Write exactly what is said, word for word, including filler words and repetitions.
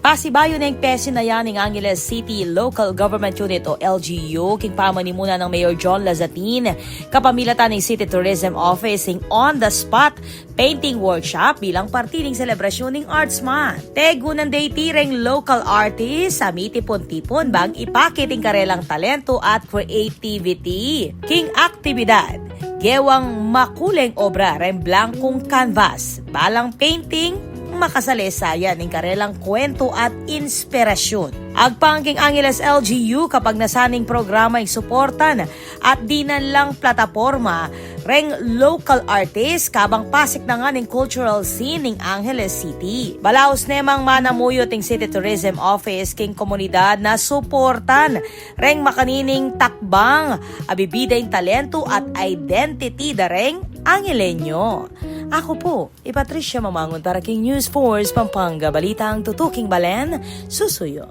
Pasibayu neng pesinayan ning Angeles City Local Government Unit o L G U king pamanimunan nang Mayor John Lazatin, kapamilatan ning City Tourism Office ing on-the-spot painting workshop bilang parti ning selebrasyun ning Arts Month. Tegunan de iti reng local artist a mitipun-tipun bang ipakit ing karelang talentu at creativity king aktibidad. Gewang makuleng obra reng blangkung canvas, balang painting, makasalesayan ing karelang kuwentu at inspirasyun. Agpang king Angeles L G U kapagnasan ning programa ing suportan at dinan lang plataporma reng local artist kabang pasiknangan ing cultural scene ning Angeles City. Balaus ne mang manamuyut ing City Tourism Office king komunidad na suportan reng makanining takbang a bibida ing talentu at identity da reng Angelenyo. Aku pu i Patricia Mamangun para king News Force Pampanga, balitang tutuking balen, susuyu.